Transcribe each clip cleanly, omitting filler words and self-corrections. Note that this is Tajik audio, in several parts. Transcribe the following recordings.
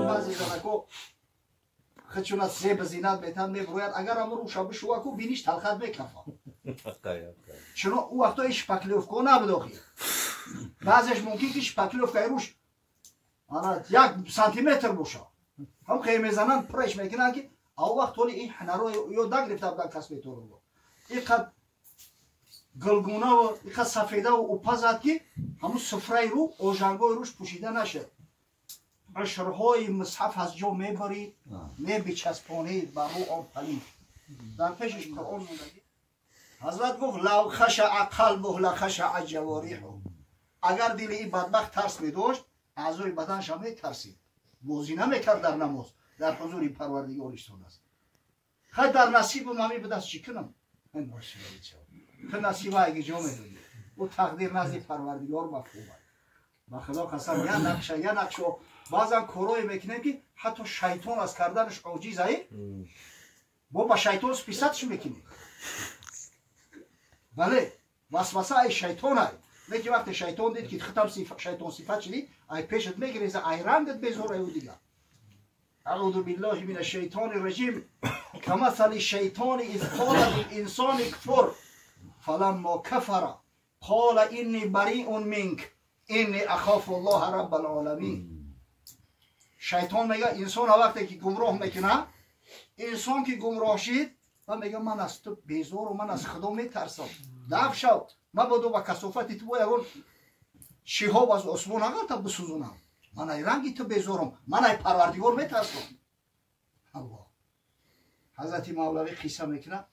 Баъзе занако хачуна зеб зинат метан меброяд, агар амр уша бишуваку биниш талхат мекафа. Чуно у вақто шпаклёвка набуд охи. Баъзеш мумкин ки шпаклёвкаи руш ана 1 сантиметр боша. Ҳам хе мезананд, преш мекунанд ки ав вақт ҳоли ин ҳунаро ёд нагирифта будан косметолого. Иқад гулгунаву иқад сафедаву упа зад ки ҳамун суфраи рӯ ожангои рӯш пӯшида нашад. Ушрҳои мусҳаф аз ҷо мебарид, мебичаспонид бар рӯ он палид. Дар пешаш Қуръон мондагӣ. Ҳазрат гуфт: лав хашаа қалбуҳу лахашаа ҷавориҳу. Агар дили ин бадбахт тарс медошт, аъзои баданашам метарсид. Бозӣ намекард дар намоз, дар ҳузури Парвардигор истодааст. Хай дар насибам ҳамин будаст, чӣ кунам? Ту насиба аги ҷо медодӣ. Ӯ тақдир назди Парвардигор мафҳум аст. Ба Худо қасам, я нақша, я нақшо. Баъзан корое мекунем ки ҳатто шайтон аз карданаш оҷиз ай. Мо ба шайтон списатш мекунем. Бале, васваса ай шайтон ай. Леки вақте шайтон дид ки хитам шайтон сифат шидӣ, ай пешат мегиреза, ай рангат безор аю дигар. Аъузу биллаҳи мина шайтони раҷим. Камасали шайтони из қола лилинсони кфур фаламмо кафара қола инни бариун минк инни ахофу аллоҳа раббал оламин. Шайтон мега инсона вақте ки гумроҳ мекунад, инсон ки гумроҳ шид, ва мега ман аз ту безору, ман аз Худо метарсам. Даф шав, мабодо ба касофати ту ягон шиҳоб аз осмон ағалта бисӯзонам. Ман ай ранги ту безорам, ман ай Парвардигор метарсам. Аллоҳ. Ҳазрати Мавлавӣ қисса мекунад,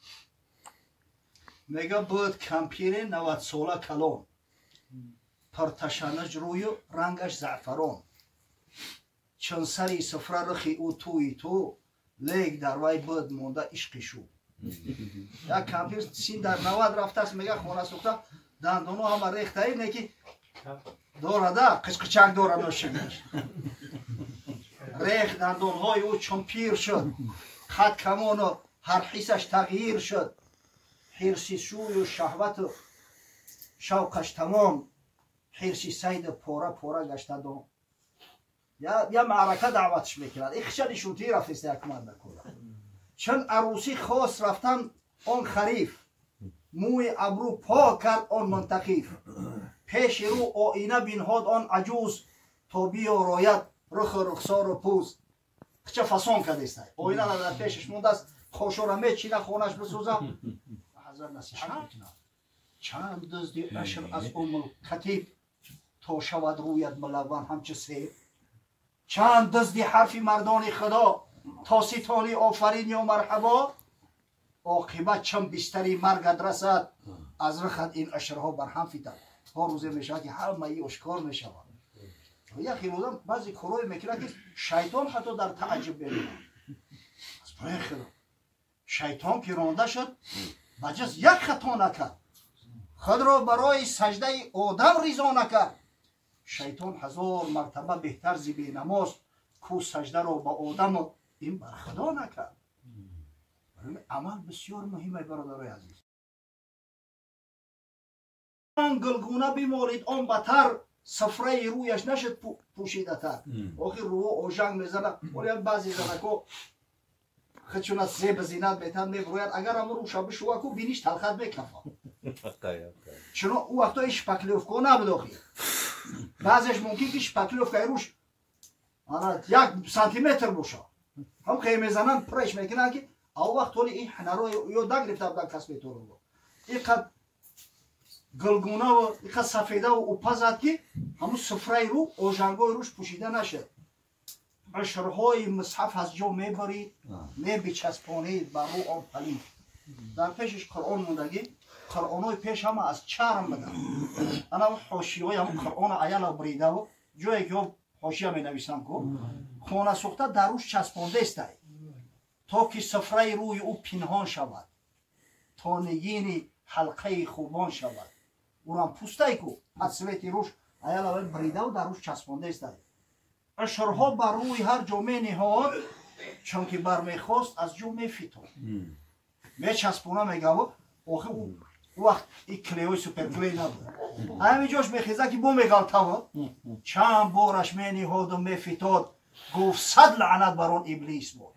мега буд кампире 90 сола калон, пурташаннаҷ рӯю рангаш заъфарон, чун сари суфра рухи ӯ тӯи ту, лек дар вай буд монда ишқи шу. Як кампир син дар 90 рафтааст, мега хона сӯхта, дандоно ҳама рехтаи, не ки дорада қичқичак дора ношигаш. Рех дандонҳои ӯ чун пир шуд, қад камону ҳар ҳисаш тағйир шуд, ҳирси шӯю шаҳвату шавқаш тамом, ҳирси сайду пора пора гашта дом. Я маърака даъватш мекунад, ихша нишунтӣ рафтеста як марда кора. Чун арӯсӣ хост рафтан он хариф, мӯи абрӯ пок кард он мунтақиф, пеши рӯ оина бинҳод он аҷуз, то биёрояд руху рухсору пӯз. Хича фасон кардеста, оинара дар пешаш мондааст, хошора мечина, хонаш бисӯза. Ҳазрат насиҳат мекунад: чанд дузди ашр аз умул катиб, то шавад рӯят мулавван ҳамчу себ. Чанд дузди ҳарфи мардони Худо, то ситони офарин ё марҳабо. Оқибат чун бистари маргат расад, аз рухат ин ашрҳо барҳам фитад. То рӯзе мешавад ки ҳамаи ошкор мешавад. Яхе одам баъзе корое мекунад ки шайтон ҳатто дар тааҷҷуб мемонад. Аз барои Худо шайтон ки ронда шуд, ба ҷуз як хато накард, худро барои саҷдаи одам ризо накард. Шайтон 1000 мартаба беҳтар зи бенамоз, ку саҷдаро ба одаму ин бар Худо накард. Амал бисёр муҳим ай бародарои азиз. Он гулгуна бимолид он батар, сафраи рӯяш нашуд пӯшидатар. Охир рӯ ожанг мезанад. Оли баъзе занако хачуна зеб зинат метан меброяд, агар амр уша бишуваку биниш талхат мекафа. Чуно у вақто шпаклёвка набуд охи. Баъзеш мумкин ки шпаклёвкаи руш ана 1 сантиметр боша. Ҳам хе мезананд, преш мекунанд ки ав вақт ҳоли ин ҳунаро ёд нагирифта будан косметолого. Иқад гулгунаву иқад сафедаву упа зад ки ҳамун суфраи рӯ ожангои рӯш пӯшида нашад. Ушрҳои мусҳаф аз ҷо мебарид, мебичаспонид бар рӯ он палид. Дар пешаш Қуръон мондагӣ, Қуръонҳои пеш ҳама аз чарм буданд. Ана ҳошияҳои ҳамун Қуръона аяла бридаву ҷое ки ҳошия менависам ку, хона сӯхта дар рӯш часпондестай, то ки суфраи рӯи ӯ пинҳон шавад, то нигини ҳалқаи хубон шавад. Урам пӯстай ку, аз свети рӯш аяла бридаву дар рӯш часпондестай. Ушрҳо бар рӯи ҳар ҷо мениҳод, чунки бармехост аз ҷо мефитод. Мечаспона мегаву, охи ӯ Вақт и клеои суперклей набуд. Ҳамин ҷош мехеза ки бо меғалтавад. Чанд бораш мениҳоду мефитод. Гуфт сад лаънат бар он иблис буд.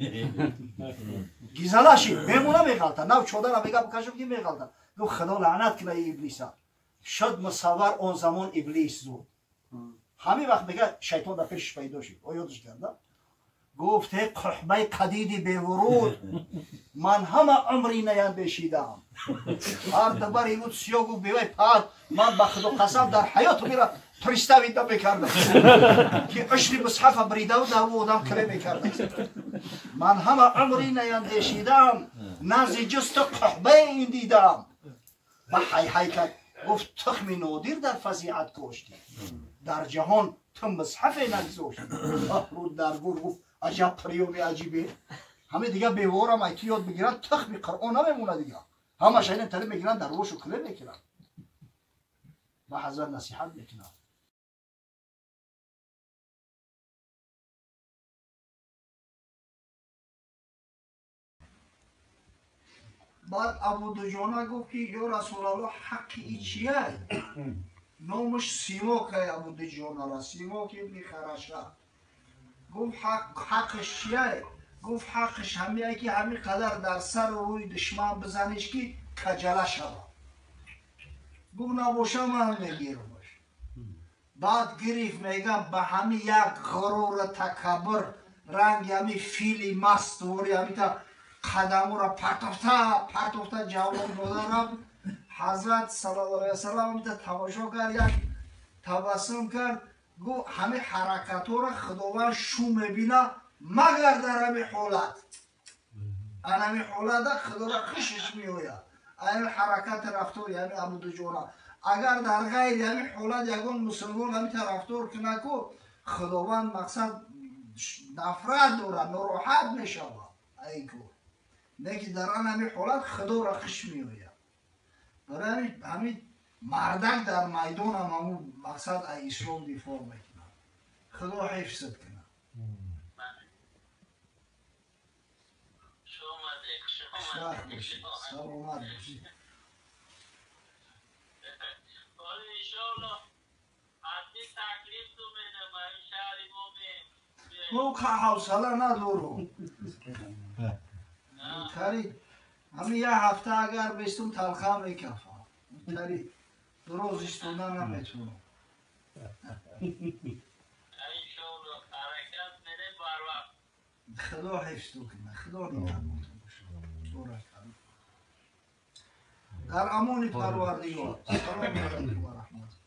Гизалаши мемона меғалта. Нав чодара мега бикашам ки меғалта. Гуфт худо лаънат кина иблиса. Шуд мусаввар он замон иблис зуд. Ҳамин вақт мега шайтон дар пешаш пайдо шуд. О ёдаш карда? Гуфт эй қуҳбаи қадиди бевуруд, ман ҳама умри наяндешидаам. Ҳар дабари буд сиё гуфт бевай пад, ман ба худо қасам дар ҳаёту мера представить намекардам ки ушри мусҳафа бридаву дар ӯ одам кире мекардам. Ман ҳама умри наяндешидаам, назди ҷусту қуҳбаи ин дидаам. Ба ҳайҳай кард, гуфт тухми нодир дар фазиат коштӣ, дар ҷаҳон ту мусҳафе нагузоштӣ. Рӯд дар гур гуфт аҷаб приёми аҷибе. Ҳаме дига беворам ай ту ёд бигиранд, тухми Қуръон намемона дига. Ҳамаш айнан тари мегиранд, дар рошу киле мекунанд. Ба ҳазрат насиҳат мекунанд. Баъд Абудуҷона гуфт ки ё Расулаллоҳ, ҳаққи и чия? Номаш Симок ай Абудуҷонара, Симок ибни Хараша. Гуфт ҳаққаш чия? Гуфт ҳаққаш ҳамие ки ҳамин қадар дар сару рӯи душман бизаниш ки каҷала шавад. Гуфт набоша ман мегирамаш. Баъд гирифт, мегам ба ҳамин як ғуруру такаббур, ранги ҳамин фили маствори ҳамита қадамура партофта партофта ҷавлон дода рафт. Ҳазрат саллаллоҳу алайҳи васаллам ҳамита тамошо кард, як табассум кард, гуфт ҳамин ҳаракатҳоро Худованд шу мебина, магар дар ҳамин ҳолат. Ан ҳамин ҳолата Худоро хушаш меояд. Ҳамин ҳаракати рафтори ҳамин Абудуҷона. Агар дар ғайри ҳамин ҳолат ягон мусулмон ҳамита рафтор кунад ку, Худованд мақсад нафрат дорад, нороҳат мешавад. Ай кор. Лекин дар ан ҳамин ҳолат Худоро хуш меояд. Барои ҳамин мардак дар майдонам ҳамун мақсад ай ислом дифоъ мекунад. Худо ҳифзат кунад. Хушбахт бошед, саломат бошед. Мо ҳавсала надорум. Ҳамин як ҳафта агар бистум талха мекафам. Тари дуроз истода наметавонам. Худо ҳифзтон кунад, Худо нигаҳбонтон бошад. Дар амони Парвардигор. Салому алайкум ва раҳматуллоҳ.